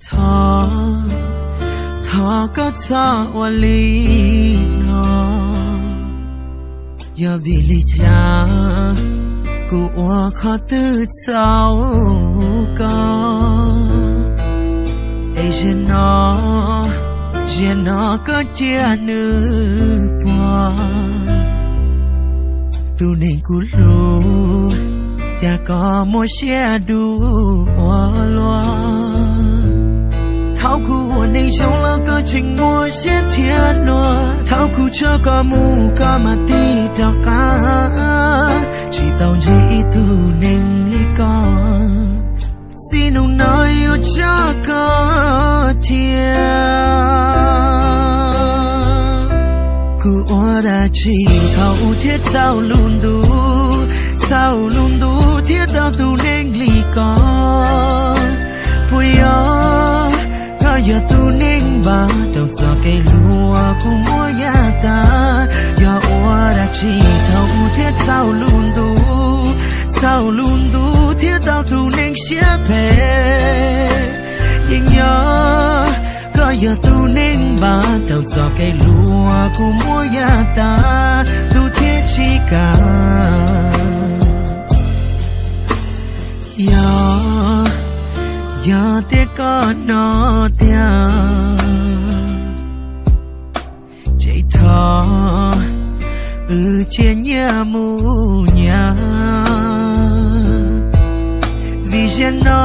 Thov, thov koj txhob ua li no. Yog vim li cas kuv ua qhov twg txhaum koj, es zaum no, zaum no koj cia nws puag. Tus neeg kuv hlub, cas koj muaj siab dub ua luaj. Thaum kuv ua neeg zoo los koj tseem muaj siab thiab luag, thaum kuv tshua koj mus koj mam tig rov qab. Tsis tau ntsib ib tug neeg li koj, txij hnub no yuav tso koj cia. Kuv ua dab tsi thaum ub thiaj txhaum lub ntuj, txhaum lub ntuj thiaj tau tus neeg li koj? Puas yog koj yog tus neeg npaj rau txoj kev hlub kuv muab yaj tag? Yog ua dab tsi thaum ub thiaj txhaum lub ntuj, txhaum lub ntuj thiaj tau tus neeg siab phem? Yeej yog koj yog tus neeg npaj rau txoj kev hlub kuv muab yaj tag, tus thiaj tsis kam. Yog, yog tias koj hnov tiag, ces thov wb cia nyiaj mus nyiaj, vim zaum no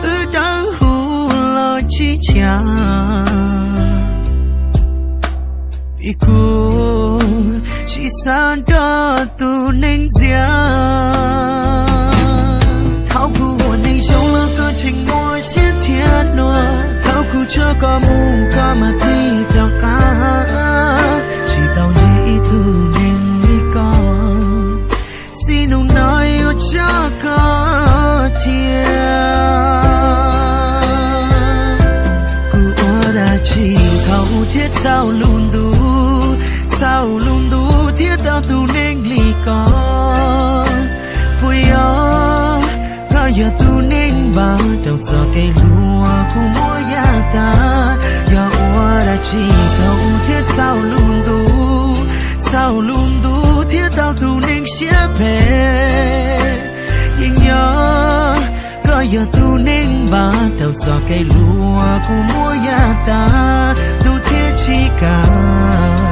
wb dawb huv los tsis ntshiab. Vim kuv tsis xav nrog tus neeg ntxias. Thaum kuv ua neeg zoo los koj tseem muaj siab thiab luag, thaum kuv tshua koj mus koj mam tig rov qab. Tsis tau ntsib ib tug neeg li koj, txij hnub no yuav tso koj cia. Kuv ua dab tsi thaum ub thiaj txhaum lub ntuj, txhaum lub ntuj thiaj tau tus neeg li koj? Puas yog koj yog tus neeg npaj rau txoj kev hlub kuv muab yaj tag? Yog ua dab tsi thaum ub thiaj txhaum lub ntuj, txhaum lub ntuj thiaj tau tus neeg siab phem? Yeej yog koj yog tus neeg npaj rau txoj kev hlub kuv muab yaj tag, tus thiaj tsis kam.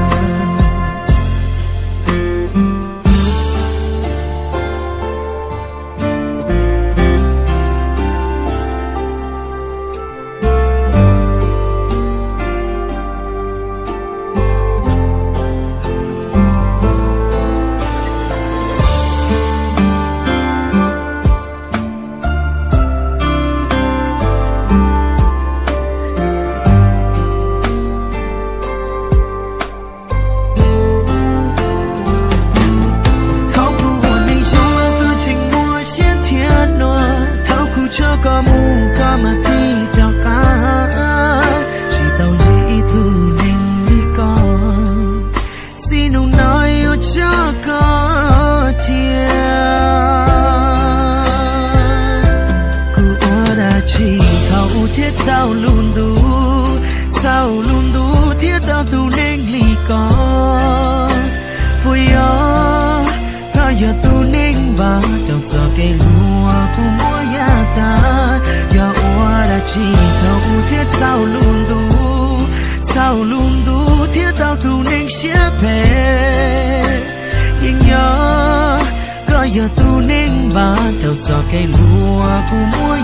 Thaum kuv ua neeg zoo los koj tseem muaj siab thiab luag, thaum kuv tshua koj mus koj mam tig rov qab. Tsis tau ntsib ib tug neeg li koj, txij hnub no yuav tso koj cia. Kuv ua dab tsi thaum ub thiaj txhaum lub ntuj, txhaum lub ntuj thiaj tau tus neeg li koj? Puas yog koj yog tus neeg npaj rau txoj kev hlub kuv muab yaj tag? Yog ua dab tsi thaum ub thiaj txhaum lub ntuj, txhaum lub ntuj thiaj tau tus neeg siab phem? Yeej yog koj yog tus neeg npaj rau txoj kev hlub kuv muab